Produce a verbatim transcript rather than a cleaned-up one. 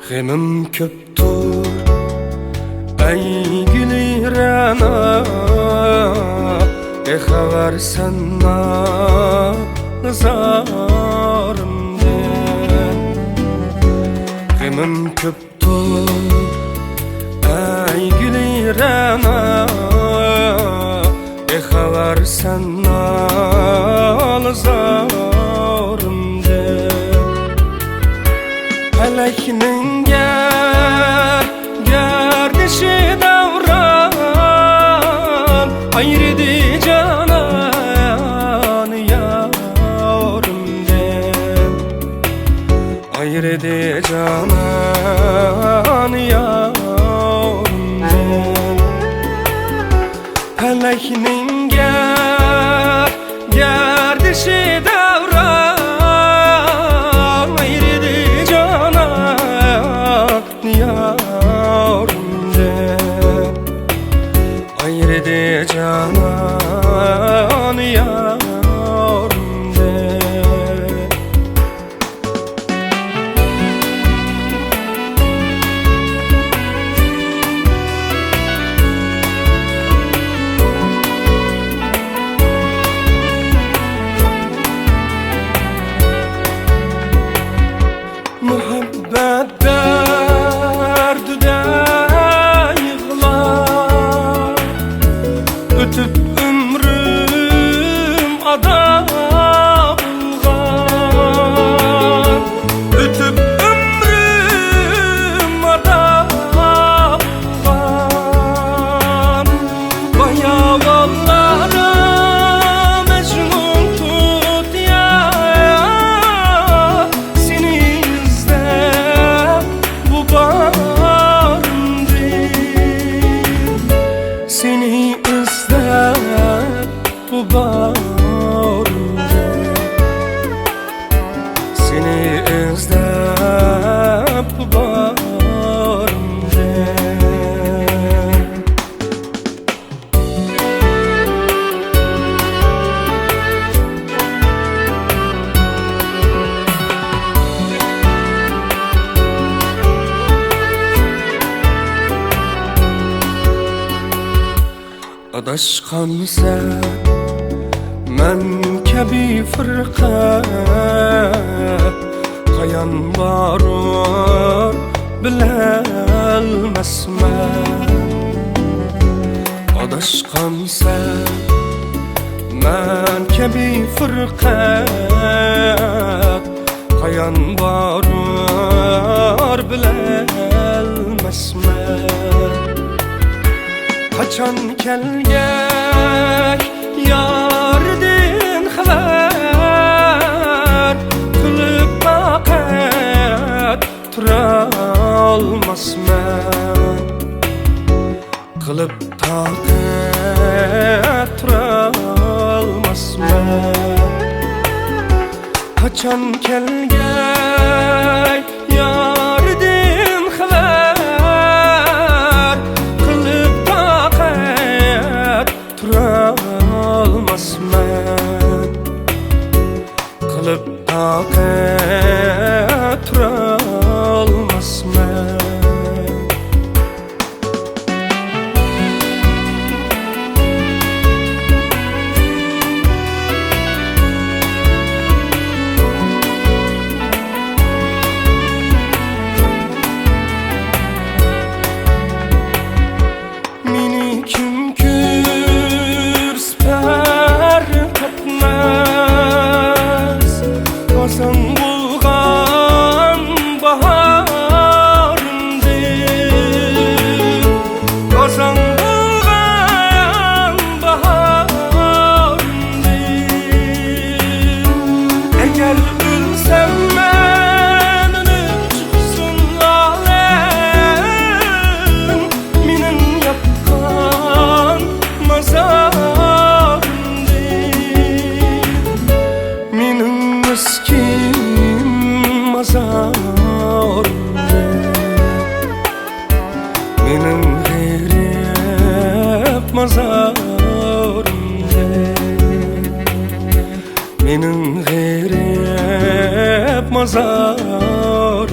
غېمىم كۆپتۇر، ئەي گۈلى رەنا، بىخەۋەرسەن نازارىمدىن. غېمىم كۆپتۇر، ئەي گۈلى رەنا، بىخەۋەرسەن نالە زارىمدىن. پەلەكنىڭ گە-، گەردىشى دەۋران، ئايرىدى جانان يارىمدىن. ئايرىدى جانان يارىمدىن. پەلەكنىڭ گە-، گەردىشى دەۋران، ئايرىدى جانان يارىمدىن. ئايرىدى جانان يارىمدىن. مۇھەببەت دەردىدە يىغلاپ ئۆتۈپ ئۆمرۈم ئادا بولغان، ئۆتۈپ ئۆمرۈم ئادا بولغان. باياۋانلاردا مەجنۇن تۇتۇيا، سېنى ئىزدەپ بۇ باغرىمدىن، سېنى ئىزدەپ بۇ باغرىمدىن، سېنى ئىزدەپ بۇ باغرىمدىن. ئاداشقانسەن مەن كەبى فىرقە، قايان بارۇر بىلەلمەسمەن. ئاداشقانسەن مەن كەبى فىرقە، قايان بارۇر بىلەلمەسمەن. قاچان كەلگەي ياردىن خەۋەر، قىلىپ تاقەت تۇرالماسمەن. قىلىپ تاقەت تۇرالماسمەن. قاچان كەلگەي ياردىن خەۋەر، قىلىپ تاقەت تۇرالماسمەن. قىلىپ تاقەت تۇرالماسمەن. مېنى كىم كۆرسە پەرق ئەتمەس، قازان بولغان باھارىمدىن، قازان بولغان باھارىمدىن. ئەگەر ئۆلسەم مەن، ئۇنى چىقسۇن ئالەم، مېنىڭ ياتقان مازارىمدىن، مېنىڭ مىسكىن مازارىمدىن، مېنىڭ غېرىب مازارىمدىن، مېنىڭ غېرىب مازارىمدىن.